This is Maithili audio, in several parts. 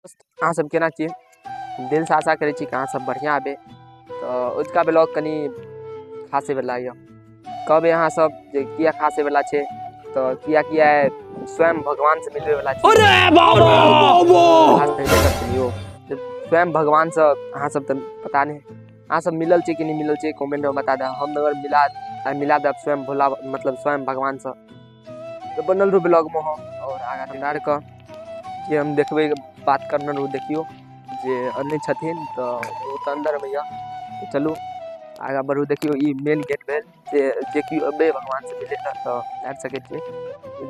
अहाँ सब केना छी? दिल से आशा करै छी कि अहाँ सब बढ़िआँ हेबै। तऽ अजुका ब्लॉग कनि खासे वला यऽ। कहबै अहाँ सब जे किया खासे वला छै, तऽ किया किया स्वयं भगवान से मिलबै वला छै। खास तऽ हेबे करतै यौ। स्वयं भगवान से अहाँ सब तऽ पता नहि अहाँ सब मिलल छै कि नहि मिलल छै, कमेंट में बता देब। हम अगर मिला मिला देब स्वयं भोला, मतलब स्वयं भगवान से। तऽ बनल रहू ब्लॉग में हम और आगाँ हमरा आरके जे हम देखबै बात करने रहू। देखियौ जे अन्य छथिन तऽ ओ तऽ अन्दरमे यऽ। तऽ चलू आगाँ बढ़ू। देखियौ, ई मेन गेट भेल जे जेकि अबै भगवान से मिलै लए तऽ आबि सकै छियै।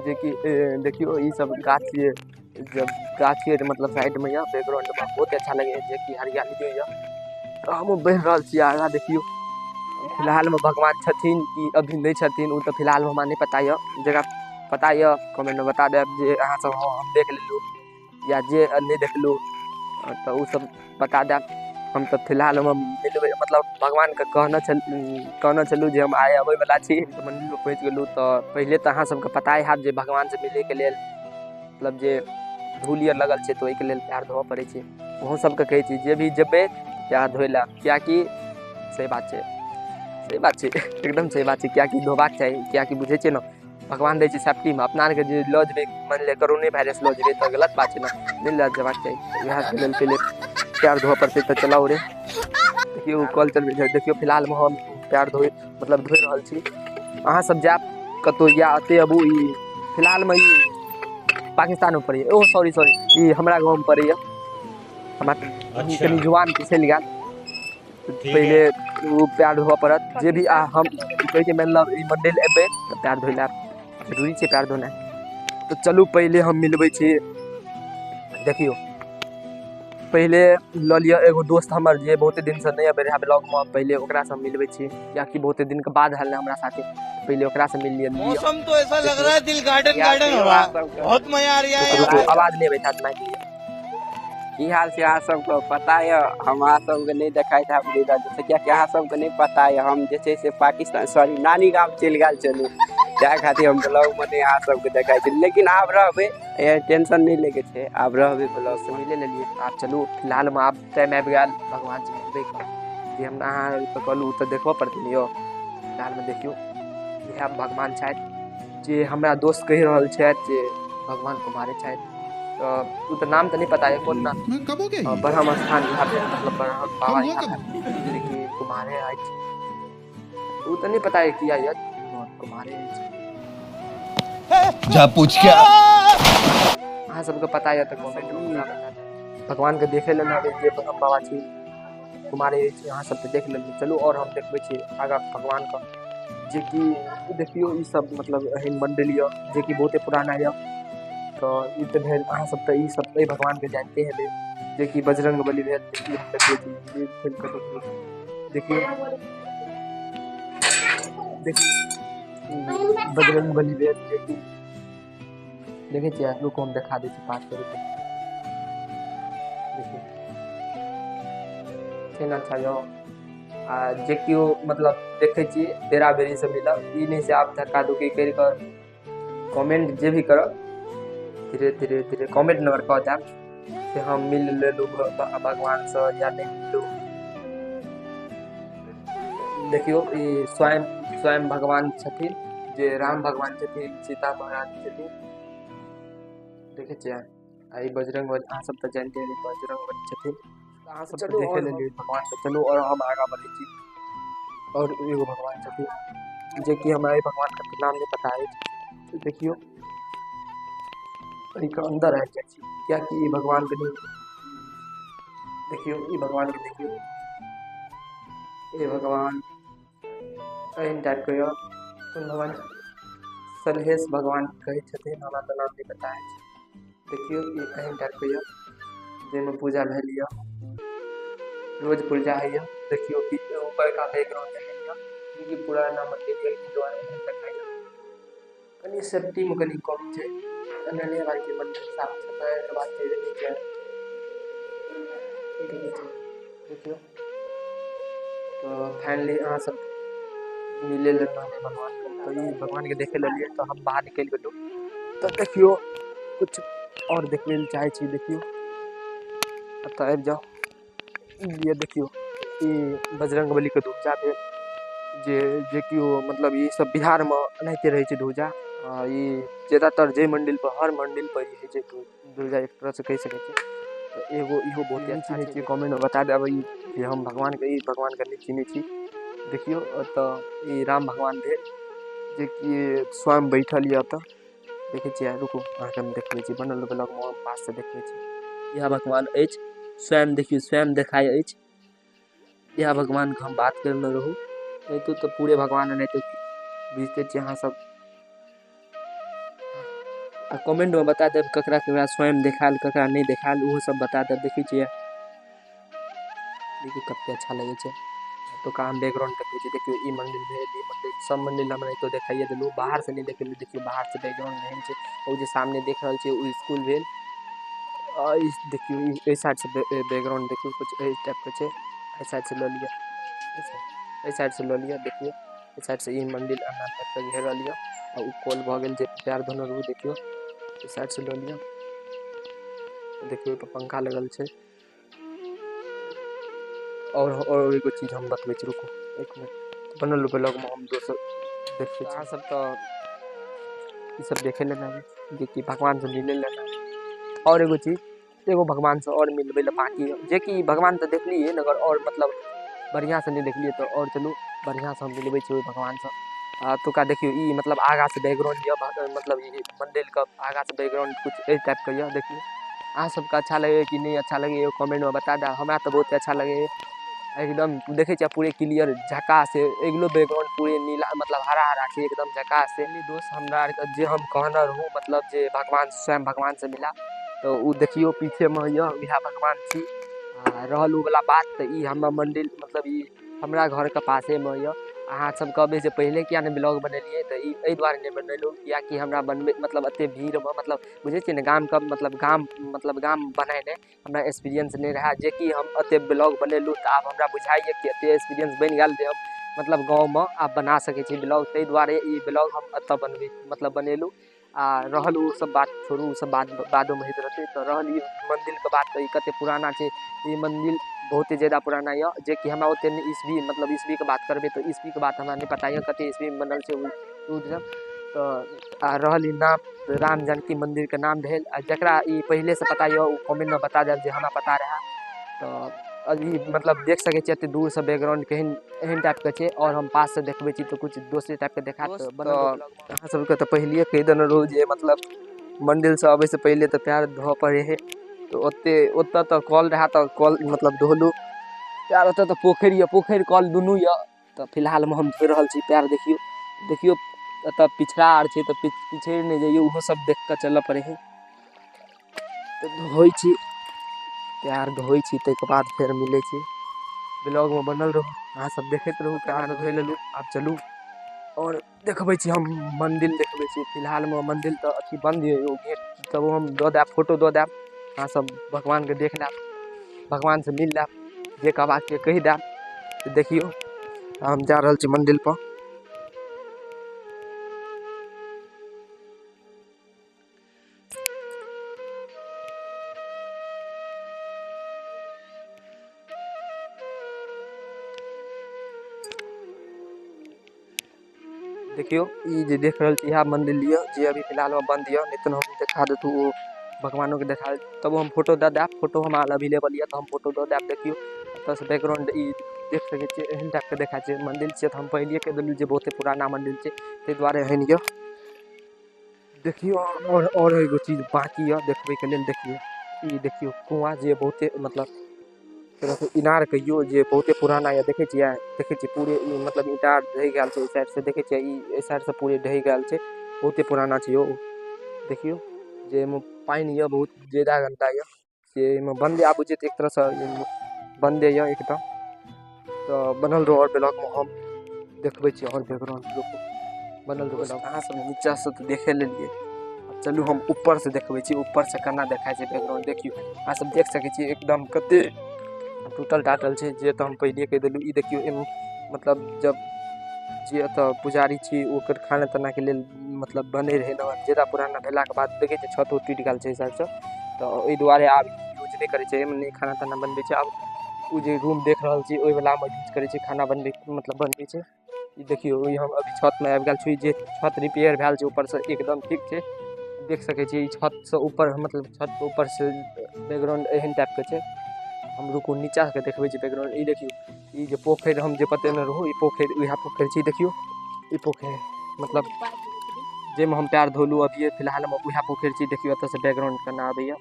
जेकि देखियौ, ई सब गाछ ये, जब गाछ के मतलब साइड में यऽ, बैकग्राउंड में बहुत अच्छा लगे जेकि हरियाली यऽ। तऽ हमहूँ बढ़ि रहल छी आगाँ। देखियौ, फिलहाल में भगवान छथिन कि अभी नहि छथिन, ओ तऽ फिलहाल हमरा नहि पता यऽ। जकरा पता यऽ, कमेंट में बता देब जे अहाँ सब हँ हम देख लेलहुँ या जे नहि देखलहुँ, तऽ ओ सब बता देब। हम तऽ फिलहाल हम मिलबै, मतलब भगवानके कहने छलहुँ जे हम आइ अबै वला छी। तऽ मन्दिरमे पहुँचि गेलहुँ। तऽ पहिले तऽ अहाँ सबके पता हैत जे भगवानसँ मिलैके लेल मतलब जे धूल आर लगल छै, तऽ ओहिके लेल पैर धोअ पड़ै छै। अहूँ सबके कहै छी, जे भी जेबै पैर धोइ लए, किएकि सही बात छै, सही बात छै, एकदम सही बात छै। किएकि धोबाक चाही, किएकि बुझै छियै ने, भगवान दै छै सेफ्टीमे। अपना आरके जे लऽ जेबै, मानि लिअ कोरोने वायरस लऽ जेबै, तऽ गलत बात छै ने, नहि लऽ जेबाक चाही। इएहके लेल पहिले पैर धोअ पड़तै। तऽ चलाउ रे। देखियौ, कल चलबै छै। देखियौ, फिलहालमे हम पैर धोइ, मतलब धोइ रहल छी। अहाँ सब जायब कतहु या एतै अबू, ई फिलहालमे ई पाकिस्तानमे पड़ैए। ओ सॉरी सॉरी, ई हमरा गाँवमे पड़ैए। हमरा कनि जुबान फिसलि गेल। पहिले ओ पैर धोअ पड़त जे भी। आ हम कहै छै, मतलब ई मंदिर एबै तऽ पैर धोइ लए जरूरी छै पैर धोनाइ। तऽ चलू, पहिले हम मिलबै छी। देखियौ, पहिले लऽ लिअ एगो दोस्त हमर जे बहुते दिनसँ नहि अबै रहै ब्लॉगमे, पहिले ओकरासँ हम मिलबै छी, कियाकि बहुते दिनके बाद आयल हमरा साथे। पहिले ओकरासँ मिल लिअ। मौसम तो ऐसा लग रहा है, दिल गार्डन गार्डन हो रहा है, बहुत मजा आ रहा है। रुकू, आवाज नहि अबैत हैत माइक लिअ। की हाल छै अहाँ सबके? पता यऽ, हम अहाँ सबके नहि देखाइत हैब नीरज से, कियाकि अहाँ सबके नहि पता यऽ, हम जे छै से पाकिस्तान, सॉरी, नानी गाम चलि गेल छलहुँ। ताहि खातिर हम ब्लॉगमे नहि अहाँ सबके देखाइ छी, लेकिन आब रहबै, टेंशन नहि लैके छै, आब रहबै ब्लॉग। से मिले लेलियै। आब चलू, फिलहालमे आब टाइम आबि गेल भगवान से मिलबैके। जे हम अहाँके कहलहुँ, ओ तऽ देखबऽ पड़तै ने यौ। फिलहालमे देखियौ, इएह भगवान छथि जे हमरा दोस्त कहि रहल छथि जे भगवान कुमारे छथि। तऽ ओ तऽ नाम तऽ नहि पता यऽ कोन नाम। कब हो गया ये? ब्रह्म स्थान यहाँ पे, मतलब ब्रह्म बाबा कब हुआ? यहाँ कब? जे कि कुमारे अछि, ओ तऽ नहि पता यऽ किया यऽ, कुमारे अछि। जा पूछ क्या। अहाँ सबके पता यऽ तऽ कमेंट में पूरा बता देब। भगवानके देखे लए ने जे ब्रह्म बाबा छी, कुमारे अछि, अहाँ सब तऽ देख लेलियै। चलू, आओर हम देखबै छी आगाँ भगवानके। जेकि देखियौ, ई सब मतलब एहन मंदिर यऽ जेकि बहुते पुराना यऽ। तऽ ई तऽ भेल, अहाँ सब तऽ ई सब एहि भगवानके जानिते हेबै, जेकि बजरंग बली भेल। जेकि हम देखबै छी, जे खोलि कऽ देखियौ, देखियौ, देखियौ, बजरंग बली भेल। जेकि देखै छियै, रुकू, हम देखा दै छी पास कऽ। रुकू, देखियौ छै ने? अच्छा यौ, आ जे केओ मतलब देखै छी, बेरा बेरीसँ मिलब, ई नहि से आब धक्का धुक्की करि कऽ कमेंट जे भी करब, धीरे धीरे धीरे कमेंट नंबर कऽ देब से हम मिल लेलहुँ भगवानसँ या नहि मिललहुँ। देखियौ, ई स्वयं स्वयं भगवान छथिन जे राम भगवान छथिन, सीता महारानी छथिन। देखै छियै, आ ई बजरंग बली, अहाँ सब तऽ जानिते हेबै, बजरंग बली छथिन। अहाँ सब तऽ देखे लेलियै भगवानके। चलू, आओर हम आगाँ बढ़ै छी। आओर एगो भगवान छथिन जेकि हमरा एहि भगवानके तऽ नाम नहि पता अछि। देखियौ, एहिके अन्दर आबि जाइ छी, कियाकि ई भगवानके नहि। देखियौ, ई भगवानके देखियौ। ई भगवान एहन टाइपके यऽ। कोन भगवान? सलहेश भगवान कहै छथिन, हमरा तऽ नाम नहि पता अछि। देखियौ, ई एहन टाइपके यऽ जाहिमे पूजा भेल यऽ, रोज पूजा होइए। देखियौ कि ऊपरका बैकग्राउंड एहन यऽ, जेकि पुराना मंदिर यऽ, एहि दुआरे एहन देखाइए। कनि सेफ्टीमे कनि कम छै, एना नहि हेबाक चाही। मंदिर साफ सफाइ हेबाक चाही, रहैके चाही। देखियौ, तऽ फाइनली अहाँ सब मिले लए रहलै भगवानके, तऽ ई भगवानके देखे लेलियै, तऽ हम बाहर निकलि गेलहुँ। तऽ देखियौ, किछु आओर देखबै लए चाहै छी। देखियौ, एतऽ आबि जाउ। ई देखियौ ई बजरंगबलीके ध्वजा भेल, जे जे केओ मतलब ई सब बिहारमे एनाहिते रहै छै ध्वजा। आ ई ज्यादातर जाहि मण्डिल पर हर मण्डिल पर ई होइ छै ध्वजा, एक तरहसँ कहि सकै छी। तऽ एगो इहो बहुत अच्छा छै, कमेंटमे बता देब ई जे हम भगवानके ई भगवानके नहि चिन्है छी। देखियौ एतऽ ई राम भगवान भेल जेकि स्वयं बैठल यऽ एतऽ, देखै छियै। रुकू अहाँके हम देखबै छी, बनल ब्लॉगमे हम पाससँ देखबै छी। इएह भगवान अछि स्वयं, देखियौ स्वयं देखाइ अछि। इएह भगवानके हम बात करने रहू, नहीं तो पूरे भगवान एनाहिते बुझिते छियै अहाँ सब। आ कमेंटमे बता देब ककरा ककरा स्वयं देखायल ककरा नहि देखायल, ओहो सब बता देब। देखै छियै, देखियौ कते अच्छा लगै छै। एतुका हम बैकग्राउंड देखबै छी। देखियौ ई मन्दिर भेल, ई मन्दिर, सब मन्दिर हमरा एतौ देखाइए देलहुँ, बाहरसँ नहि देखेलहुँ। देखियौ बाहरसँ बैकग्राउंड एहन छै। ओ जे सामने देख रहल छियै ओ इसकुल भेल। आ ई देखियौ ई एहि साइडसँ बैकग्राउंड देखियौ कुछ एहि टाइपके छै। एहि साइडसँ लऽ लिअ, एहि साइडसँ लऽ लिअ। देखियौ एहि साइडसँ ई मन्दिर एना टाइपके घेरल यऽ आ ओ कॉल भऽ गेल जे पैर धोने रहू। देखियौ एहि साइडसँ लऽ लिअ, देखियौ ओहिपर पंखा लगल छै। और एगो चीज हम बतबै छी, रुकू एक मिनट, बनल ब्लॉगमे हम दोसर देखबै छी। अहाँ सब तऽ ई सब देखै लए नहि, जेकि भगवानसँ मिलै लए नहि। और एगो चीज, एगो भगवानसँ और मिलबै लए बाकी यऽ, जेकि भगवान तऽ देखलियै मगर और मतलब बढ़िआँसँ नहि देखलियै, तऽ और चलू बढ़िआँसँ हम मिलबै छी ओहि भगवानसँ। आ एतुका देखियौ ई मतलब आगाँसँ बैकग्राउंड यऽ, मतलब ई मन्दिरके आगाँसँ बैकग्राउंड कुछ एहि टाइपके यऽ। देखियौ अहाँ सबके अच्छा लगैए कि नहि अच्छा लगैए कमेंटमे बता देब। हमरा तऽ बहुत अच्छा लगैए एकदम। देखै छियै पूरे क्लियर झकास, अगिलो बैकग्राउंड पूरे नीला मतलब हरा हरा छै एकदम झकास। दोस्त हमरा आरके जे हम कहने रहूँ मतलब जे भगवान स्वयं भगवानसँ मिला, तऽ ओ देखियौ पीछेमे यऽ इएह भगवान छी। आ रहल ओ वला बात, तऽ ई हमर मन्दिर मतलब ई हमरा घरके पासेमे यऽ। अहाँ सब कहबै जे पहिले किया नहि ब्लॉग बनेलियै, तऽ ई एहि दुआरे नहि बनेलहुँ किएकि हमरा बनबै मतलब एते भीड़मे मतलब बुझै छियै ने गामके मतलब गाम मतलब गाम बनेनाइ हमरा एक्सपीरियंस नहि रहए, जेकि हम एते ब्लॉग बनेलहुँ तऽ आब हमरा बुझाइए कि एते एक्सपीरियंस बनि गेल जे हम मतलब गाँवमे आब बना सकै छी ब्लॉग। ताहि दुआरे ई ब्लॉग हम एतऽ बनबै मतलब बनेलहुँ। आ रहल ओ सब बात छोड़ू, ओ सब बात बादोमे होइत रहतै। तऽ रहल ई मन्दिरके बात, तऽ ई कते पुराना छै। ई मन्दिर बहुते ज्यादा पुराना यऽ, जेकि हमरा ओते नहि ईस्वी मतलब ईस्वीके बात करबै तऽ ईस्वीके बात हमरा नहि पता यऽ कते ईस्वीमे बनल छै ओ सब। तऽ आ रहल ई नाम राम जानकी मन्दिरके नाम भेल। आ जकरा ई पहिलेसँ पता यऽ ओ कमेंटमे बता देब जे हमरा पता रहए। तऽ अभी मतलब देख सकै छियै एते दूरसँ बैकग्राउंड केहन एहन टाइपके छै, आओर हम पाससँ देखबै छी तऽ कुछ दोसरे टाइपके देखायत। तऽ अहाँ सबके तऽ पहिलिये कहि देने रहू जे मतलब मन्दिरसँ अबैसँ पहिले तऽ पैर धोअ पड़ै हइ, तऽ ओते ओतऽ तऽ कल रहए तऽ कल मतलब धोलहुँ पैर। ओतऽ तऽ पोखरि यऽ, पोखरि कल दुनू यऽ। तऽ फिलहालमे हम धोइ रहल छी पैर। देखियौ देखियौ एतऽ पिछड़ा आर छै तऽ पिछड़ि नहि जइयौ, ओहो सब देख कऽ चलऽ पड़ै हइ। तऽ धोइ छी पैर, धोइ छी ताहिके बाद फेर मिलै छी। ब्लॉगमे बनल रहू, अहाँ सब देखैत रहू। पैर धोइ लेलहुँ, आब चलू आओर देखबै छी हम मन्दिर देखबै छी। फिलहालमे मन्दिर तऽ अथी बन्द यऽ, एगो गेट, तबो हम दऽ देब, फोटो दऽ देब, अहाँ सब भगवानके देख लेब, भगवानसँ मिल लेब, जे कहबाक यऽ कहि देब। तऽ देखियौ हम जा रहल छी मन्दिरपर। देखियौ ई जे देख रहल छी इएह मन्दिर यऽ जे अभी फिलहालमे बन्द यऽ, नहि तऽ हम देखा देतहुँ, ओ भगवानोके देखा देतहुँ। तबो हम फोटो दऽ देब, फोटो हमरा अवेलेबल यऽ तऽ हम फोटो दऽ देब। देखियौ एतऽसँ बैकग्राउंड ई देख सकै छियै, एहन टाइपके देखा छै मन्दिर छियै। तऽ हम पहिलिये कहि देलहुँ जे बहुते पुराना मन्दिर छै, ताहि दुआरे एहन यऽ। देखियौ और एगो चीज बाकी यऽ देखबैके लेल। देखियौ ई देखियौ कुआँ जे बहुते मतलब इनार कहियौ जे बहुते पुराना यऽ। देखै छियै, देखै छियै पूरे ई मतलब ईंटा ढहि गेल छै एहि साइडसँ। देखै छियै ई एहि साइडसँ पूरे ढहि गेल छै, बहुते पुराना छै यौ। देखियौ जे एहिमे पानि यऽ बहुत ज्यादा गन्दा यऽ, से एहिमे बन्दे आबै छै तऽ एक तरहसँ बन्दे यऽ एकदम। तऽ बनल रहू और ब्लॉगमे हम देखबै छी और बैकग्राउंड बनल रहू। अहाँ सब नीचाँसँ तऽ देखे लेलियै, चलू हम ऊपरसँ देखबै छी ऊपरसँ केना देखाइ छै बैकग्राउंड। देखियौ अहाँ सब देख सकै छी एकदम कते टूटल टाटल छै, जे तऽ हम पहिलिये कहि देलहुँ। ई देखियौ एहिमे मतलब जब जे एतऽ पुजारी छी ओकर खाना तानाके लेल मतलब बनै रहै ने, ज्यादा पुराना भेलाके बाद देखै छियै छतो टूटि गेल छै एहि साइडसँ, तऽ ओहि दुआरे आब यूज हेबे करै छै, एहिमे नहि खाना ताना बनबै छै। आब ओ जे रूम देख रहल छी ओहिवलामे यूज करै छै खाना बनबै, मतलब बनबै छै। ई देखियौ, ई हम अभी छतमे आबि गेल छी, जे छत रिपेयर भेल छै ऊपरसँ एकदम ठीक छै, देख सकै छी। ई छतसँ ऊपर, मतलब छतके ऊपरसँ बैकग्राउंड एहन टाइपके छै। हम रुकू, नीचाँके देखबै छी बैकग्राउंड। ई देखियौ, ई जे पोखरि हम जे बतेने रहूँ, ई पोखरि इएह पोखरि छी। देखियौ ई पोखरि, मतलब जाहिमे हम पैर धोलहुँ अभिये फिलहालमे, उएह पोखरि छी। देखियौ एतऽसँ बैकग्राउंड केना आबैए,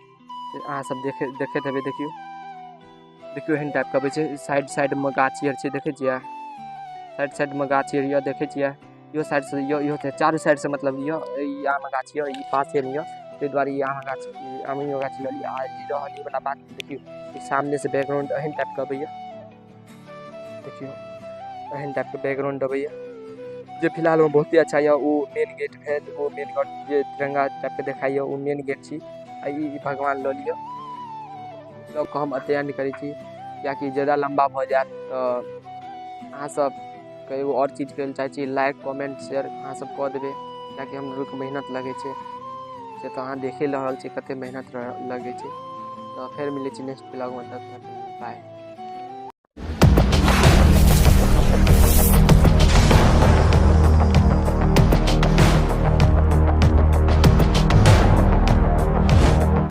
अहाँ सब देखैत हेबै। देखियौ, देखियौ एहन टाइपके अबै छै। साइड साइडमे गाछ आर छै, देखै छियै? साइड साइडमे गाछ आर यऽ, देखै छियै? इहो साइडसँ यऽ, इहो चारू साइडसँ, मतलब यऽ ई आम गाछ यऽ, ई पासेमे यऽ, ताहि दुआरे ई आम गाछ, आमियो गाछ लऽ लिअ। आ ई रहल ई वला बात, देखियौ ई सामनेसँ बैकग्राउंड एहन टाइपके अबैए। देखियौ एहन टाइपके बैकग्राउंड अबैए, जे फिलहालमे बहुते अच्छा यऽ। ओ मेन गेट भेल, ओ मेन गेट जे तिरंगा टाइपके देखाइए, ओ मेन गेट छी। आ ई भगवान लऽ लिअ। ब्लॉगके हम एतहि एंड करै छी, किएकि ज्यादा लम्बा भऽ जायत। तऽ अहाँ सबके एगो आओर चीज कहै लए चाहै छी, लाइक कमेंट शेयर अहाँ सब कऽ देबै, किएकि हमरोके मेहनत लगै छै, से तऽ अहाँ देखे रहल छी कते मेहनत लगै छै। तऽ फेर मिलै छी नेक्स्ट ब्लॉगमे, तब तक बाय।